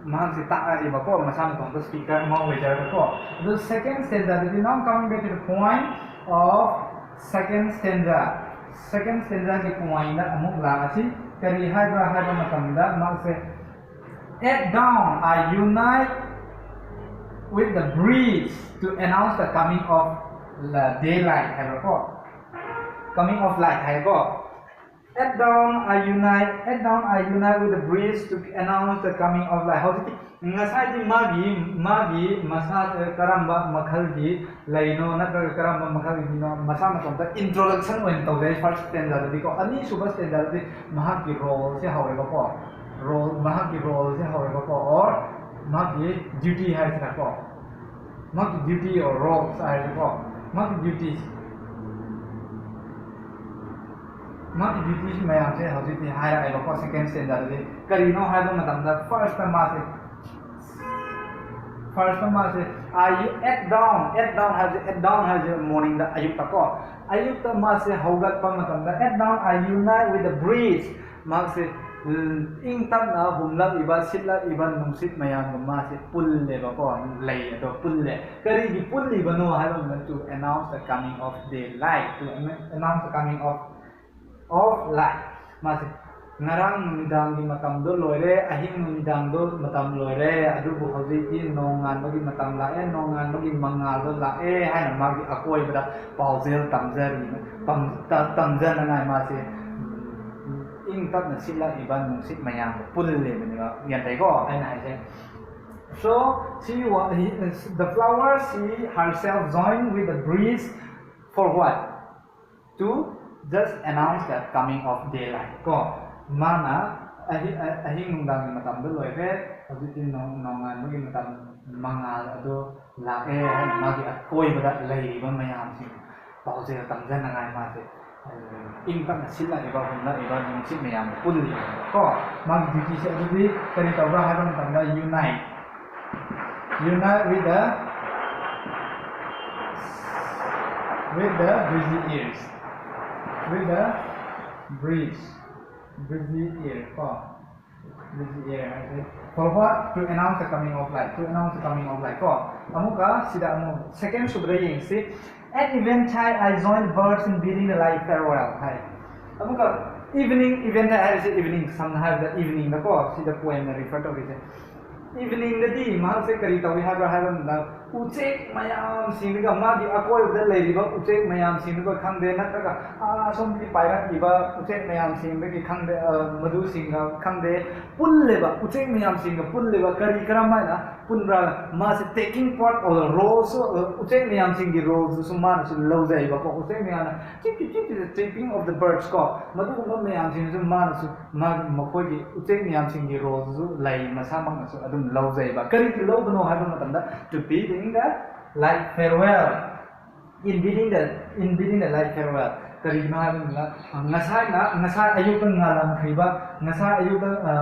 ꯃꯍꯥꯛꯁꯦ ꯇꯥꯛꯑꯦꯕꯀꯣ, ꯃꯁꯥ ꯃꯇꯣꯝꯇ speaker ꯑꯃ ꯑꯣꯏꯖꯔꯒꯀꯣ꯫ ꯑꯗꯨ second stanzaꯗꯗꯤ, now coming back to the point of second stanza, second stanzaꯒꯤ pointꯗ ꯑꯃꯨꯛ ꯂꯥꯛꯑꯁꯤ꯫ ꯀꯔꯤ ꯍꯥꯏꯕ꯭ꯔꯥ ꯍꯥꯏꯕ ꯃꯇꯝꯗ ꯃꯍꯥꯛꯁꯦ, "At dawn I unite with the breeze to announce the coming of the daylight" ꯍꯥꯏꯕꯀꯣ, "coming of light" ꯍꯥꯏꯀꯣ꯫ "At dawn I unite, at dawn I unite with the breeze to announce the coming of light." ꯍꯧꯖꯤꯛꯇꯤ ꯉꯁꯥꯏꯗꯤ ꯃꯥꯒꯤ ꯃꯥꯒꯤ ꯃꯁꯥ ꯀꯔꯝꯕ ꯃꯈꯜꯒꯤ ꯂꯩꯅꯣ ꯅꯠꯇ꯭ꯔꯒ ꯀꯔꯝꯕ ꯃꯈꯜꯒꯤ ꯃꯤꯅꯣ ꯃꯁꯥ ꯃꯇꯣꯝꯇ introduction ꯑꯣꯏꯅ ꯇꯧꯖꯩ first stanzaꯗꯗꯤꯀꯣ꯫ ꯑꯅꯤꯁꯨꯕ stanzaꯗꯗꯤ ꯃꯍꯥꯛꯀꯤ roleꯁꯦ ꯍꯧꯔꯦꯕꯀꯣ, role, ꯃꯍꯥꯛꯀꯤ roleꯁꯦ ꯍꯧꯔꯦꯕꯀꯣ, or ꯃꯍꯥꯛꯀꯤ duty ꯍꯥꯏꯁꯤꯔꯀꯣ, ꯃꯍꯥꯛꯀꯤ duty or roles ꯍꯥꯏꯔꯦꯀꯣ, ꯃꯍꯥꯛꯀꯤ duties, ꯃꯍꯥꯛꯀꯤ duties ꯃꯌꯥꯝꯁꯦ ꯍꯧꯖꯤꯛꯇꯤ ꯍꯥꯏꯔꯛꯑꯦꯕꯀꯣ꯫ Second stanzaꯗꯗꯤ ꯀꯔꯤꯅꯣ ꯍꯥꯏꯕ ꯃꯇꯝꯗ firstꯇ ꯃꯥꯁꯦ, firstꯇ ꯃꯥꯁꯦ, "I at dawn", at dawn ꯍꯥꯏꯕꯁꯦ, at dawn ꯍꯥꯏꯕꯁꯦ morningꯗ, ꯑꯌꯨꯛꯇꯀꯣ, ꯑꯌꯨꯛꯇ ꯃꯥꯁꯦ ꯍꯧꯒꯠꯄ ꯃꯇꯝꯗ, "At dawn I unite with the breeze", ꯃꯍꯥꯛꯁꯦ ꯏꯪ ꯇꯞꯅ ꯍꯨꯝꯂꯛꯏꯕ, ꯁꯤꯠꯂꯛꯏꯕ ꯅꯨꯡꯁꯤꯠ ꯃꯌꯥꯝꯒ ꯃꯥꯁꯦ ꯄꯨꯜꯂꯦꯕꯀꯣ, ꯂꯩ ꯑꯗꯣ ꯄꯨꯜꯂꯦ꯫ ꯀꯔꯤꯒꯤ ꯄꯨꯜꯂꯤꯕꯅꯣ ꯍꯥꯏꯕ ꯃꯇꯝꯗ, "To announce the coming of daylight", to announce the coming of, of light꯫ ꯃꯥꯁꯦ ꯉꯔꯥꯡ ꯅꯨꯃꯤꯗꯥꯡꯒꯤ ꯃꯇꯝꯗꯣ ꯂꯣꯏꯔꯦ, ꯑꯍꯤꯡ ꯅꯨꯃꯤꯗꯥꯡꯗꯣ ꯃꯇꯝ ꯂꯣꯏꯔꯦ, ꯑꯗꯨꯕꯨ ꯍꯧꯖꯤꯛꯇꯤ ꯅꯣꯡꯉꯥꯟꯕꯒꯤ ꯃꯇꯝ ꯂꯥꯛꯑꯦ, ꯅꯣꯡꯉꯥꯟꯕꯒꯤ ꯃꯉꯥꯜꯗꯣ ꯂꯥꯛꯑꯦ ꯍꯥꯏꯅ ꯃꯥꯒꯤ ꯑꯀꯣꯏꯕꯗ ꯄꯥꯎꯖꯦꯜ ꯇꯝꯖꯔꯤ, ꯇꯝ-, ꯇ-, ꯇꯝꯖꯅꯉꯥꯏ ꯃꯥꯁꯦ ꯏꯪ ꯇꯞꯅ ꯁꯤꯠꯂꯛꯏꯕ ꯅꯨꯡꯁꯤꯠ ꯃꯌꯥꯝꯒ ꯄꯨꯜꯂꯦꯕꯅꯦꯕ, ꯒ꯭ꯌꯥꯟ ꯇꯥꯏꯀꯣ ꯑꯩꯅ ꯍꯥꯏꯁꯦ? So, she wa-, he, the flower, she herself joined with the breeze for what? To just announce the coming of daylight ꯀꯣ꯫ ꯃꯥꯅ ꯑꯍꯤꯡ ꯅꯨꯡꯗꯥꯡꯒꯤ ꯃꯇꯝꯗ ꯂꯣꯏꯈ꯭ꯔꯦ꯫ ꯍꯧꯖꯤꯛꯇꯤ ꯅꯣꯡꯉꯥꯟꯕꯒꯤ ꯃꯇꯝ, ꯃꯉꯥꯜ ꯑꯗꯨ ꯂꯥꯛꯑꯦ ꯍꯥꯏꯅ ꯃꯥꯒꯤ ꯑꯀꯣꯏꯕꯗ ꯂꯩꯔꯤꯕ ꯃꯌꯥꯝꯁꯤꯡ ꯄꯥꯎꯖꯦꯜ ꯇꯝꯖꯅꯉꯥꯏ ꯃꯥꯁꯦ ꯏꯪ ꯇꯞꯅ ꯁꯤꯠꯂꯛꯏꯕ ꯍꯨꯝꯂꯛꯏꯕ ꯅꯨꯡꯁꯤꯠ ꯃꯌꯥꯝ ꯄꯨꯜꯂꯤꯕꯀꯣ꯫ ꯃꯥꯒꯤ ꯗ꯭ꯌꯨꯇꯤꯁꯦ ꯑꯗꯨꯗꯤ ꯀꯔꯤ ꯇꯧꯕ꯭ꯔꯥ ꯍꯥꯏꯕ ꯃꯇꯝꯗ unite, unite with the with the breezy air, with the breeze, breezy air ꯀꯣ꯫ Breezy air ꯍꯥꯏꯁꯦ for what? To announce the coming of light, to announce the coming of light ꯀꯣ꯫ ꯑꯃꯨꯛꯀ ꯁꯤꯗ ꯑꯃꯨꯛ second ꯁꯨꯕꯗ ꯌꯦꯡꯁꯤ꯫ At eventide I joined the birds in bidding the light farewell ꯍꯥꯏ꯫ ꯑꯃꯨꯛꯀ evening, eventide ꯍꯥꯏꯔꯤꯁꯦ evening, ꯁꯝꯅ ꯍꯥꯏꯔꯕꯗ evening ꯗꯀꯣ ꯁꯤꯗ poem ꯅ refer ꯇꯧꯔꯤꯁꯦ꯫ Evening ꯗꯗꯤ ꯃꯍꯥꯛꯁꯦ ꯀꯔꯤ ꯇꯧꯏ ꯍꯥꯏꯕ꯭ꯔꯥ ꯍꯥꯏꯕ ꯃꯇꯝꯗ ꯎꯆꯦꯛ ꯃꯌꯥꯝꯁꯤꯡꯗꯨꯒ, ꯃꯥꯒꯤ ꯑꯀꯣꯏꯕꯗ ꯂꯩꯔꯤꯕ ꯎꯆꯦꯛ ꯃꯌꯥꯝꯁꯤꯡꯗꯨꯒ ꯈꯪꯗꯦ, ꯅꯠꯇ꯭ꯔꯒ ꯑꯁꯣꯝꯗꯒꯤ ꯄꯥꯏꯔꯛꯏꯕ ꯎꯆꯦꯛ ꯃꯌꯥꯝꯁꯤꯡꯗꯒꯤ ꯈꯪꯗꯦ, ꯃꯗꯨꯁꯤꯡꯒ ꯈꯪꯗꯦ, ꯄꯨꯜꯂꯦꯕ꯫ ꯎꯆꯦꯛ ꯃꯌꯥꯝꯁꯤꯡꯒ ꯄꯨꯜꯂꯦꯕ꯫ ꯀꯔꯤ ꯀꯔꯝ ꯍꯥꯏꯅ ꯄꯨꯟꯕ꯭ꯔꯥ? ꯃꯥꯁꯦ taking part of the roles, ꯎꯆꯦꯛ ꯃꯌꯥꯝꯁꯤꯡꯒꯤ roles ꯗꯨꯁꯨ ꯃꯥꯅꯁꯨ ꯂꯧꯖꯩꯕꯀꯣ꯫ ꯎꯆꯦꯛ ꯃꯌꯥꯝꯅ chirping of the birds ꯀꯣ, ꯃꯗꯨꯒꯨꯝꯕ ꯃꯌꯥꯝꯁꯤꯡꯁꯨ ꯃꯥꯅꯁꯨ ꯃꯥꯒꯤ, ꯃꯈꯣꯏꯒꯤ ꯎꯆꯦꯛ ꯃꯌꯥꯝꯁꯤꯡꯒꯤ roles ꯁꯨ ꯂꯩ, ꯃꯁꯥꯃꯛꯅꯁꯨ ꯑꯗꯨꯝ ꯂꯧꯖꯩꯕ꯫ ꯀꯔꯤꯒꯤ ꯂꯧꯕꯅꯣ ꯍꯥꯏꯕ ꯃꯇꯝꯗ, to bidding the light farewell, in bidding the, in bidding the light farewell, ꯀꯔꯤꯒꯤꯅꯣ ꯍꯥꯏꯕ ꯃꯇꯝꯗ ꯉꯁꯥꯏꯅ, ꯉꯁꯥꯏ ꯑꯌꯨꯛꯇ ꯉꯥꯜꯂꯝꯈ꯭ꯔꯤꯕ, ꯉꯁꯥꯏ ꯑꯌꯨꯛꯇ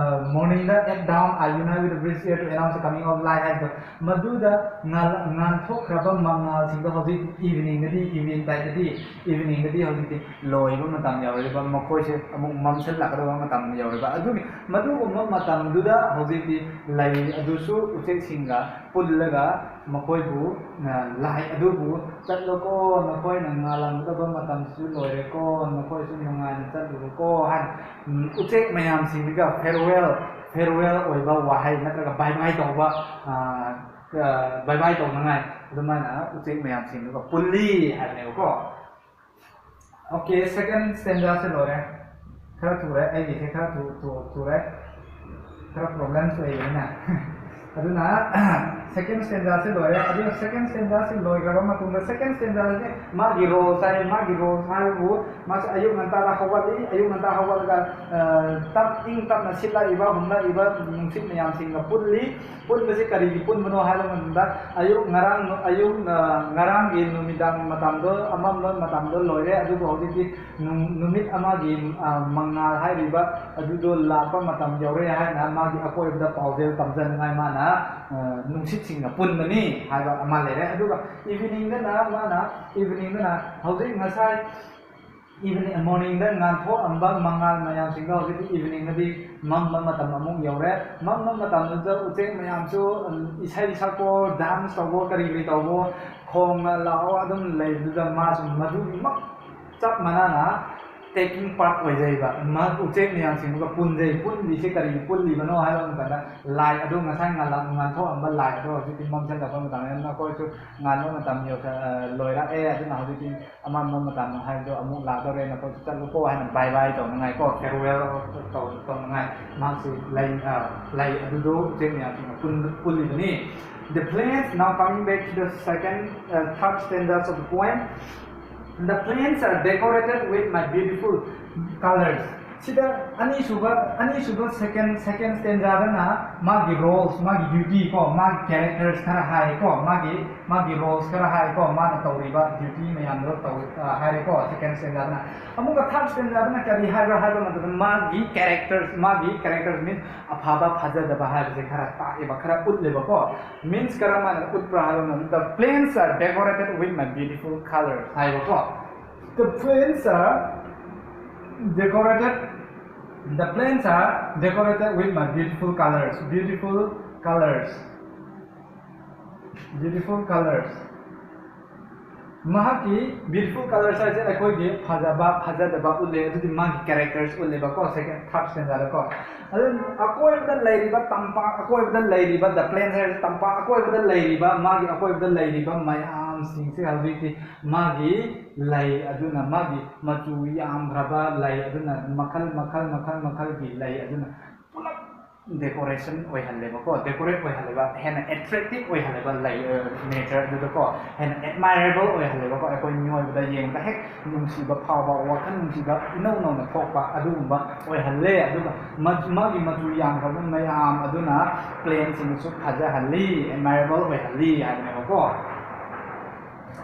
morning the at dawn I unite with the breezy air to announce the coming of light ꯍꯥꯏꯕꯗꯣ, ꯃꯗꯨꯗ ꯉꯥꯟꯊꯣꯛꯈ꯭ꯔꯕ ꯃꯉꯥꯜꯁꯤꯡꯗꯣ ꯍꯧꯖꯤꯛ evening ꯗꯗꯤ, eventide ꯗꯗꯤ, evening ꯗꯗꯤ ꯍꯧꯖꯤꯛꯇꯤ ꯂꯣꯏꯕ ꯃꯇꯝ ꯌꯧꯔꯛꯏꯕ, ꯃꯈꯣꯏꯁꯦ ꯑꯃꯨꯛ ꯃꯝꯁꯤꯜꯂꯛꯀꯗꯕ ꯃꯇꯝ ꯌꯧꯔꯛꯏꯕ꯫ ꯑꯗꯨꯒꯤ, ꯃꯗꯨꯒꯨꯝꯕ ꯃꯇꯝꯗꯨꯗ ꯍꯧꯖꯤꯛꯇꯤ ꯂꯩ ꯑꯗꯨꯁꯨ ꯎꯆꯦꯛꯁꯤꯡꯒ ꯄꯨꯜꯂꯒ ꯃꯈꯣꯏꯕꯨ, ꯂꯥꯏ ꯑꯗꯨꯕꯨ, "ꯆꯠꯂꯣꯀꯣ, ꯅꯈꯣꯏꯅ ꯉꯥꯜꯂꯝꯒꯗꯕ ꯃꯇꯝꯁꯨ ꯂꯣꯏꯔꯦꯀꯣ, ꯅꯈꯣꯏꯁꯨ ꯅꯨꯡꯉꯥꯏꯅ ꯆꯠꯂꯨꯔꯣꯀꯣ" ꯍꯥꯏꯅ ꯎꯆꯦꯛ ꯃꯌꯥꯝꯁꯤꯡꯗꯨꯒ farewell, farewell ꯑꯣꯏꯕ ꯋꯥꯍꯩ ꯅꯠꯇ꯭ꯔꯒ bye bye ꯇꯧꯕ, bye bye ꯇꯧꯅꯉꯥꯏ ꯑꯗꯨꯃꯥꯏꯅ ꯎꯆꯦꯛ ꯃꯌꯥꯝꯁꯤꯡꯗꯨꯒ ꯄꯨꯜꯂꯤ ꯍꯥꯏꯕꯅꯦꯕꯀꯣ꯫ Okay, second stanza ꯁꯦ ꯂꯣꯏꯔꯦ꯫ ꯈꯔ ꯊꯨꯔꯦ, ꯑꯩꯒꯤꯁꯦ ꯈꯔ ꯊꯨ-, ꯊꯨ-, ꯊꯨꯔꯦ꯫ ꯈꯔ problems ꯂꯩꯕꯅꯤꯅ꯫ ꯑꯗꯨꯅ, Second stanza ꯁꯦ ꯂꯣꯏꯔꯦ꯫ ꯑꯗꯨꯅ second stanza ꯁꯦ ꯂꯣꯏꯈ꯭ꯔꯕ ꯃꯇꯨꯡꯗ, second stanza ꯁꯦ ꯃꯥꯒꯤ role ꯁꯦ, ꯃꯥꯒꯤ role ꯍꯥꯏꯕꯕꯨ ꯃꯥꯁꯦ ꯑꯌꯨꯛ ꯉꯟꯇꯥꯗ ꯍꯧꯒꯠꯂꯤ꯫ ꯑꯌꯨꯛ ꯉꯟꯇꯥ ꯍꯧꯒꯠꯂꯒ, ꯑ, ꯇꯞ-, ꯏꯪ ꯇꯞꯅ ꯁꯤꯠꯂꯛꯏꯕ, ꯍꯨꯝꯂꯛꯏꯕ ꯅꯨꯡꯁꯤꯠ ꯃꯌꯥꯝꯁꯤꯡꯒ ꯄꯨꯜꯂꯤ꯫ ꯄꯨꯟꯕꯁꯤ ꯀꯔꯤꯒꯤ ꯄꯨꯟꯕꯅꯣ ꯍꯥꯏꯕ ꯃꯇꯝꯗ, ꯑꯌꯨꯛ ꯉꯔꯥꯡ, ꯑꯌꯨꯛ, ꯑ, ꯉꯔꯥꯡꯒꯤ ꯅꯨꯃꯤꯗꯥꯡ ꯃꯇꯝꯗꯣ, ꯑꯃꯝꯕ ꯃꯇꯝꯗꯣ ꯂꯣꯏꯔꯦ, ꯑꯗꯨꯕꯨ ꯍꯧꯖꯤꯛꯇꯤ ꯅꯨꯡ-, ꯅꯨꯃꯤꯠ ꯑꯃꯒꯤ, ꯑ, ꯃꯉꯥꯜ ꯍꯥꯏꯔꯤꯕ ꯑꯗꯨꯗꯣ ꯂꯥꯛꯄ ꯃꯇꯝ ꯌꯧꯔꯦ ꯍꯥꯏꯅ ꯃꯥꯒꯤ ꯑꯀꯣꯏꯕꯗ ꯄꯥꯎꯖꯦꯜ ꯇꯝꯖꯅꯤꯡꯉꯥꯏ ꯃꯥꯅ, ꯑ, ꯅꯨꯡꯁꯤꯠꯁꯤꯡꯅ ꯄꯨꯟꯕꯅꯤ ꯍꯥꯏꯕ ꯑꯃ ꯂꯩꯔꯦ꯫ ꯑꯗꯨꯒ evening ꯗꯅ ꯃꯥꯅ, evening ꯗꯅ ꯍꯧꯖꯤꯛ ꯉꯁꯥꯏ evening, morning ꯗ ꯉꯥꯟꯊꯣꯛꯑꯝꯕ ꯃꯉꯥꯜ ꯃꯌꯥꯝꯁꯤꯡꯗꯣ ꯍꯧꯖꯤꯛꯇꯤ evening ꯗꯗꯤ ꯃꯝꯕ ꯃꯇꯝ ꯑꯃꯨꯛ ꯌꯧꯔꯦ꯫ ꯃꯝꯕ ꯃꯇꯝꯗꯨꯗ ꯎꯆꯦꯛ ꯃꯌꯥꯝꯁꯨ, ꯎꯝ, ꯏꯁꯩ ꯁꯛꯄꯣ, dance ꯇꯧꯕꯣ, ꯀꯔꯤ ꯀꯔꯤ ꯇꯧꯕꯣ, ꯈꯣꯡꯅ ꯂꯥꯛꯑꯣ ꯑꯗꯨꯝ ꯂꯩꯕꯗꯨꯗ ꯃꯥꯁꯨ ꯃꯗꯨꯃꯛ ꯆꯞ ꯃꯥꯟꯅꯅ taking part ꯑꯣꯏꯖꯩꯕ꯫ ꯃꯥ ꯎꯆꯦꯛ ꯃꯌꯥꯝꯁꯤꯡꯗꯨꯒ ꯄꯨꯟꯖꯩ꯫ ꯄꯨꯜꯂꯤꯁꯦ ꯀꯔꯤꯒꯤ ꯄꯨꯜꯂꯤꯕꯅꯣ ꯍꯥꯏꯕ ꯃꯇꯝꯗ, ꯂꯥꯏ ꯑꯗꯨ ꯉꯁꯥꯏ ꯉꯥꯜꯂꯝ-, ꯉꯥꯟꯊꯣꯛꯑꯝꯕ ꯂꯥꯏ ꯑꯗꯣ ꯍꯧꯖꯤꯛꯇꯤ ꯃꯝꯁꯤꯜꯂꯛꯄ ꯃꯇꯝꯅꯤꯅ ꯅꯈꯣꯏꯁꯨ ꯉꯥꯟꯕ ꯃꯇꯝ ꯌꯧꯁ-, ꯑ, ꯂꯣꯏꯔꯛꯑꯦ, ꯑꯗꯨꯅ ꯍꯧꯖꯤꯛꯇꯤ ꯑꯃꯝꯕ ꯃꯇꯝ ꯍꯥꯏꯕꯗꯣ ꯑꯃꯨꯛ ꯂꯥꯛꯇꯧꯔꯦ, ꯅꯈꯣꯏꯁꯨ ꯆꯠꯂꯨꯀꯣ ꯍꯥꯏꯅ bye bye ꯇꯧꯅꯉꯥꯏꯀꯣ, farewell ꯇꯧ-, ꯇꯧꯅꯉꯥꯏ ꯃꯍꯥꯛꯁꯤ ꯂꯩ, ꯑ, ꯂꯩ ꯑꯗꯨꯗꯣ ꯎꯆꯦꯛ ꯃꯌꯥꯝꯁꯤꯡꯅ ꯄꯨꯟ-, ꯄꯨꯜꯂꯤꯕꯅꯤ꯫ The plains, now coming back to the second, uh, third stanzas of the poem, the plains are decorated with my beautiful colors. ꯁꯤꯗ ꯑꯅꯤꯁꯨꯕ, ꯑꯅꯤꯁꯨꯕ second, second stanza ꯗꯅ ꯃꯥꯒꯤ roles, ꯃꯥꯒꯤ duty ꯀꯣ, ꯃꯥꯒꯤ characters ꯈꯔ ꯍꯥꯏꯀꯣ, ꯃꯥꯒꯤ, ꯃꯥꯒꯤ roles ꯈꯔ ꯍꯥꯏꯀꯣ, ꯃꯥꯅ ꯇꯧꯔꯤꯕ duty ꯃꯌꯥꯝꯗꯣ ꯇꯧ-, ꯑ, ꯍꯥꯏꯔꯦꯀꯣ second stanza ꯗꯅ꯫ ꯑꯃꯨꯛꯀ third stanza ꯗꯅ ꯀꯔꯤ ꯍꯥꯏꯕ꯭ꯔꯥ ꯍꯥꯏꯕ ꯃꯇꯝꯗ ꯃꯥꯒꯤ characters, ꯃꯥꯒꯤ characters means ꯑꯐꯕ ꯐꯖꯗꯕ ꯍꯥꯏꯕꯁꯦ ꯈꯔ ꯇꯥꯛꯑꯦꯕ, ꯈꯔ ꯎꯠꯂꯦꯕꯀꯣ꯫ Means ꯀꯔꯝꯍꯥꯏꯅ ꯎꯠꯄ꯭ꯔꯥ ꯍꯥꯏꯕ ꯃꯇꯝꯗ, "The plains are decorated with my beautiful colors" ꯍꯥꯏꯕꯀꯣ꯫ The plains are decorated, the plains are decorated with my beautiful colors, beautiful colors, beautiful colors. ꯃꯍꯥꯛꯀꯤ beautiful colors ꯍꯥꯏꯁꯦ ꯑꯩꯈꯣꯏꯒꯤ ꯐꯖꯕ, ꯐꯖꯗꯕ ꯎꯠꯂꯦ, ꯑꯗꯨꯗꯤ ꯃꯥꯒꯤ characters ꯎꯠꯂꯦꯕꯀꯣ, second, third stanza ꯗꯀꯣ꯫ ꯑꯗꯨ ꯑꯀꯣꯏꯕꯗ ꯂꯩꯔꯤꯕ ꯇꯝꯄꯥꯛ, ꯑꯀꯣꯏꯕꯗ ꯂꯩꯔꯤꯕ, the plains ꯍꯥꯏꯔꯤꯁꯦ ꯇꯝꯄꯥꯛ ꯑꯀꯣꯏꯕꯗ ꯂꯩꯔꯤꯕ, ꯃꯥꯒꯤ ꯑꯀꯣꯏꯕꯗ ꯂꯩꯔꯤꯕ ꯃꯌꯥꯝꯁꯤꯡꯁꯦ ꯍꯧꯖꯤꯛꯇꯤ ꯃꯥꯒꯤ ꯂꯩ ꯑꯗꯨꯅ, ꯃꯥꯒꯤ ꯃꯆꯨ ꯌꯥꯝꯈ꯭ꯔꯕ ꯂꯩ ꯑꯗꯨꯅ, ꯃꯈꯜ, ꯃꯈꯜ, ꯃꯈꯜ, ꯃꯈꯜꯒꯤ ꯂꯩ ꯑꯗꯨꯅ ꯄꯨꯂꯞ decoration ꯑꯣꯏꯍꯜꯂꯦꯕꯀꯣ, decorate ꯑꯣꯏꯍꯜꯂꯦꯕ, ꯍꯦꯟꯅ attractive ꯑꯣꯏꯍꯜꯂꯦꯕ ꯂꯩ, nature ꯑꯗꯨꯗꯀꯣ, ꯍꯦꯟꯅ admirable ꯑꯣꯏꯍꯜꯂꯦꯕꯀꯣ꯫ ꯑꯩꯈꯣꯏ ꯃꯤꯑꯣꯏꯕꯗ ꯌꯦꯡꯕꯗ ꯍꯦꯛ ꯅꯨꯡꯁꯤꯕ ꯐꯥꯎꯕ, ꯋꯥꯈꯜ ꯅꯨꯡꯁꯤꯕ ꯏꯅꯧ ꯅꯧꯅ ꯊꯣꯛꯄ ꯑꯗꯨꯒꯨꯝꯕ ꯑꯣꯏꯍꯜꯂꯦ꯫ ꯑꯗꯨꯒ ꯃ- ꯃꯥꯒꯤ ꯃꯆꯨ ꯌꯥꯝꯈ꯭ꯔꯕ ꯃꯌꯥꯝ ꯑꯗꯨꯅ plantꯁꯤꯡꯁꯨ ꯐꯖꯍꯜꯂꯤ, admirable ꯑꯣꯏꯍꯜꯂꯤ ꯍꯥꯏꯕꯅꯦꯕꯀꯣ꯫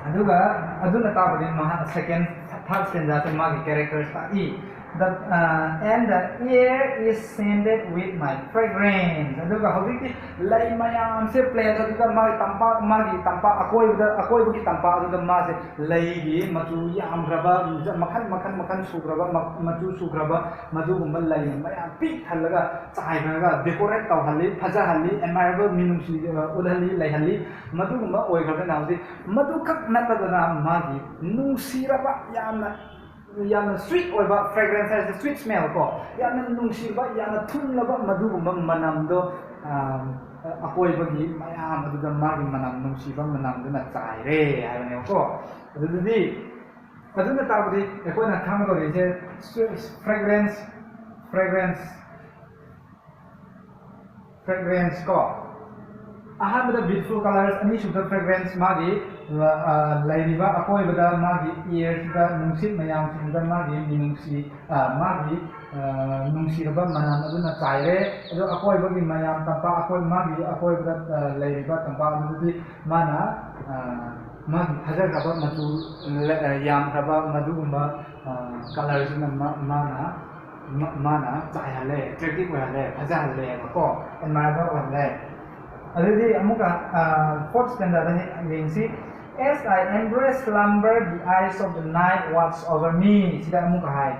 ꯑꯗꯨꯒ ꯑꯗꯨꯅ ꯇꯥꯛꯄꯗꯤ ꯃꯍꯥꯛ second, third stanzaꯁꯦ ꯃꯥꯒꯤ characters ꯇꯥꯛꯏ꯫ The, uh, and the air is scented with my fragrance. ꯑꯗꯨꯒ ꯍꯧꯖꯤꯛꯇꯤ ꯂꯩ ꯃꯌꯥꯝꯁꯦ, plant ꯑꯗꯨꯗ ꯃꯥꯒꯤ ꯇꯝꯄꯥꯛ, ꯃꯥꯒꯤ ꯇꯝꯄꯥꯛ ꯑꯀꯣꯏꯕꯗ, ꯑꯀꯣꯏꯕꯒꯤ ꯇꯝꯄꯥꯛ ꯑꯗꯨꯗ ꯃꯥꯁꯦ ꯂꯩꯒꯤ ꯃꯆꯨ ꯌꯥꯝꯈ꯭ꯔꯕ, ꯃꯈꯜ ꯃꯈꯜ ꯃꯈꯜ ꯁꯨꯈ꯭ꯔꯕ, ꯃ- ꯃꯆꯨ ꯁꯨꯈ꯭ꯔꯕ, ꯃꯗꯨꯒꯨꯝꯕ ꯂꯩ ꯃꯌꯥꯝ ꯄꯤꯛ ꯊꯜꯂꯒ ꯆꯥꯏꯈ꯭ꯔꯒ decorate ꯇꯧꯍꯜꯂꯤ, ꯐꯖꯍꯜꯂꯤ, admirable, ꯃꯤꯅꯨꯡꯁꯤ, ꯑ, ꯎꯠꯍꯜꯂꯤ, ꯂꯩꯍꯜꯂꯤ꯫ ꯃꯗꯨꯒꯨꯝꯕ ꯑꯣꯏꯈ꯭ꯔꯕꯅꯤꯅ ꯍꯧꯖꯤꯛ ꯃꯗꯨꯈꯛ ꯅꯠꯇꯗꯅ ꯃꯥꯒꯤ ꯅꯨꯡꯁꯤꯔꯕ, ꯌꯥꯝꯅ, ꯌꯥꯝꯅ sweet ꯑꯣꯏꯕ, fragrance ꯍꯥꯏꯔꯤꯁꯦ sweet smell ꯀꯣ, ꯌꯥꯝꯅ ꯅꯨꯡꯁꯤꯕ, ꯌꯥꯝꯅ ꯊꯨꯝꯂꯕ ꯃꯗꯨꯒꯨꯝꯕ ꯃꯅꯝꯗꯣ, ꯑ, ꯑꯀꯣꯏꯕꯒꯤ ꯃꯌꯥꯝ ꯑꯗꯨꯗ ꯃꯥꯒꯤ ꯃꯅꯝ, ꯅꯨꯡꯁꯤꯕ ꯃꯅꯝꯗꯨꯅ ꯆꯥꯏꯔꯦ ꯍꯥꯏꯕꯅꯦꯕꯀꯣ꯫ ꯑꯗꯨꯗꯨꯗꯤ ꯑꯗꯨꯅ ꯇꯥꯛꯄꯗꯤ ꯑꯩꯈꯣꯏꯅ ꯈꯪꯒꯗꯧꯔꯤꯁꯦ fragrance, fragrance, fragrance ꯀꯣ꯫ ꯑꯍꯥꯟꯕꯗ beautiful colours, ꯑꯅꯤꯁꯨꯕꯗ fragrance, ꯃꯥꯒꯤ, ꯑ, ꯑ, ꯂꯩꯔꯤꯕ ꯑꯀꯣꯏꯕꯗ, ꯃꯥꯒꯤ airꯁꯤꯗ, ꯅꯨꯡꯁꯤꯠ ꯃꯌꯥꯝꯁꯤꯡꯗ ꯃꯥꯒꯤ ꯃꯤꯅꯨꯡꯁꯤ, ꯑ, ꯃꯥꯒꯤ, ꯑ, ꯅꯨꯡꯁꯤꯔꯕ ꯃꯅꯝ ꯑꯗꯨꯅ ꯆꯥꯏꯔꯦ꯫ ꯑꯗꯣ ꯑꯀꯣꯏꯕꯒꯤ ꯃꯌꯥꯝ ꯇꯝꯄꯥꯛ, ꯑꯀꯣꯏ-, ꯃꯥꯒꯤ ꯑꯀꯣꯏꯕꯗ, ꯑ, ꯂꯩꯔꯤꯕ ꯇꯝꯄꯥꯛ ꯑꯗꯨꯗꯤ ꯃꯥꯅ, ꯑ, ꯃꯥꯒꯤ ꯐꯖꯈ꯭ꯔꯕ ꯃꯆꯨ ꯂ-, ꯑ, ꯌꯥꯝꯈ꯭ꯔꯕ ꯃꯗꯨꯒꯨꯝꯕ, ꯑ, colourꯁꯤꯅ ꯃꯥ-, ꯃꯥꯅ, ꯃꯥ-, ꯃꯥꯅ ꯆꯥꯏꯍꯜꯂꯦ, attractive ꯑꯣꯏꯍꯜꯂꯦ, ꯐꯖꯍꯜꯂꯦꯕꯀꯣ, admirable ꯑꯣꯏꯍꯜꯂꯦ꯫ ꯑꯗꯨꯗꯤ ꯑꯃꯨꯛꯀ, ꯑ, fourth stanzaꯗ ꯍꯦꯛ ꯌꯦꯡꯁꯤ꯫ As I embrace slumber, the eyes of the night watch over me. ꯁꯤꯗ ꯑꯃꯨꯛꯀ ꯍꯥꯏ꯫